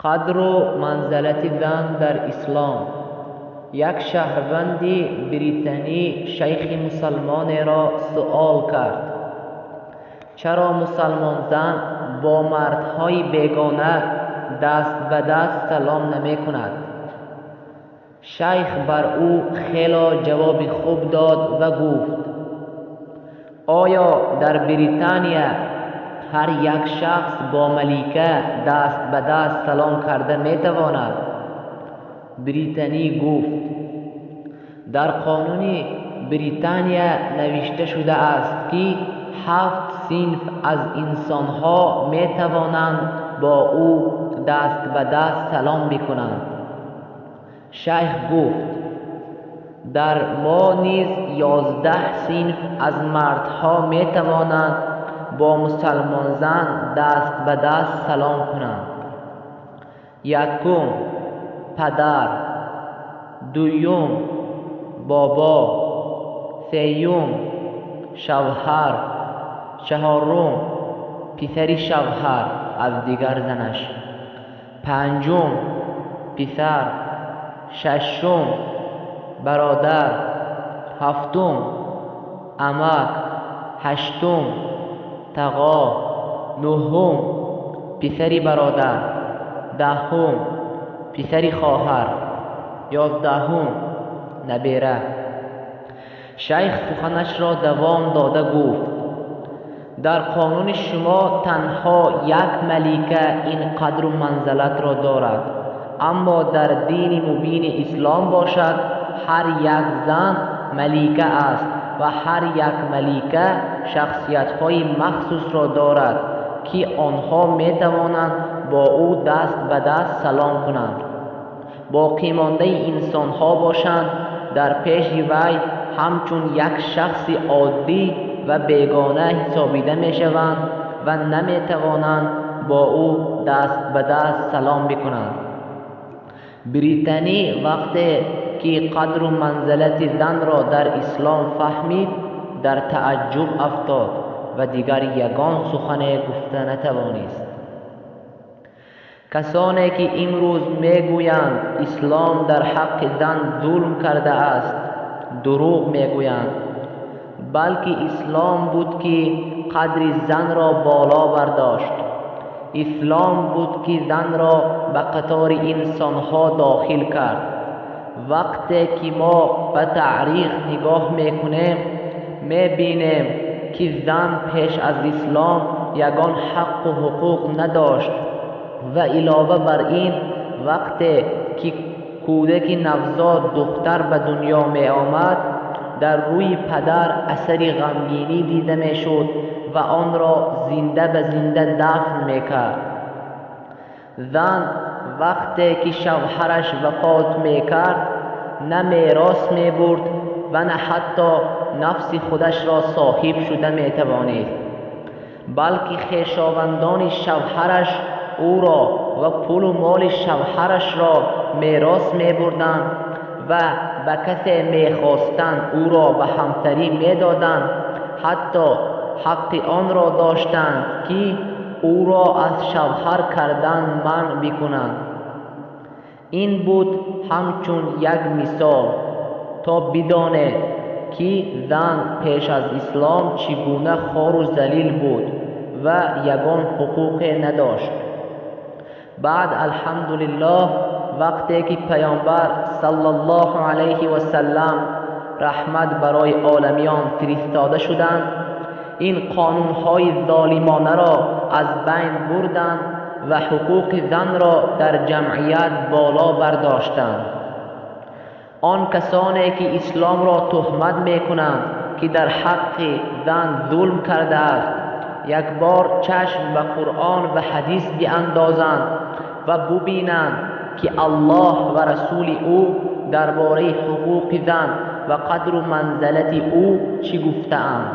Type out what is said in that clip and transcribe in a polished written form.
Қадру манзалати зан дар ислом. Як шаҳрванди британӣ шайхи мусалмонеро суол кард: чаро мусалмонзан бо мардҳои бегона даст ба даст салом намекунад? Шайх бар ӯ хело ҷавоби хуб дод ва гуфт: оё дар Британия ҳар як шахс бо малика даст ба даст салом карда метавонад? Британӣ гуфт: дар қонуни Британия навишта шудааст, ки 7 синф аз инсонҳо метавонанд бо ӯ даст ба даст салом бикунанд. Шайх гуфт: дар мо низ 11 синф аз мардҳо метавонанд бо мусалмонзан даст ба даст салом кунанд. Якум падар, дуюм бобо, сеюм шавҳар, чаҳорум писари шавҳар аз дигар занаш, панҷум писар, шашум бародар, ҳафтум амак, ҳаштум тағо, нуҳум писари бародар, даҳум писари хоҳар, 11 набера. Шайх суханашро давом дода гуфт: дар қонуни шумо танҳо як малика ин қадру манзалатро дорад, аммо дар дини мубини ислом бошад ҳар як зан малика аст ва ҳар як малика шахсиятҳои махсусро дорад, ки онҳо метавонанд бо ӯ даст ба даст салом кунанд. Боқимондаи инсонҳо бошанд дар пеши вай ҳамчун як шахси оддӣ ва бегона ҳисобида мешаванд ва наметавонанд бо ӯ даст ба даст салом бикунанд. Британӣ вақте ки қадру манзалати занро дар ислом фаҳмид, дар тааҷҷуб афтод ва дигар ягон сухане гуфта натавонист. Касоне ки имрӯз мегӯянд ислом дар ҳаққи зан зулм кардааст, дурӯғ мегӯянд, балки ислом буд, ки қадри занро боло бардошт. Ислом буд, ки занро ба қатори инсонҳо дохил кард. Вақте ки мо ба таърих нигоҳ мекунем, мебинем, ки зан пеш аз ислом ягон ҳаққу ҳуқуқ надошт ва илова бар ин, вақте ки кӯдаки навзод духтар ба дунё меомад, дар рӯи падар асари ғамгинӣ дида мешуд ва онро зинда ба зинда дафн мекард. Зан вақте ки шавҳараш вафот мекард, на мерос мебурд ва на ҳатто нафси худашро соҳиб шуда метавонист, балки хешовандони шавҳараш ӯро ва пулу моли шавҳарашро мерос мебурданд ва ба касе мехостанд ӯро ба ҳамсарӣ медоданд, ҳатто ҳаққи онро доштанд, ки ӯро аз шавҳар кардан манъ бикунанд. Ин буд ҳамчун як мисол, то бидонед, ки зан пеш аз ислом чӣ гуна хору залил буд ва ягон ҳуқуқе надошт. Баъд алҳамдулиллоҳ, вақте ки паёмбар саллаллоҳу алайҳи васаллам раҳмат барои оламиён фиристода шуданд, ин қонунҳои золимонаро аз байн бурданд ва ҳуқуқи занро дар ҷамъият боло бардоштанд. Он касоне ки исломро туҳмат мекунанд, ки дар ҳаққи зан зулм кардааст, як бор чашм ба Қуръон ва ҳадис биандозанд ва бубинанд, ки Аллоҳ ва расули ӯ дар бораи ҳуқуқи зан ва қадру манзалати ӯ чӣ гуфтаанд.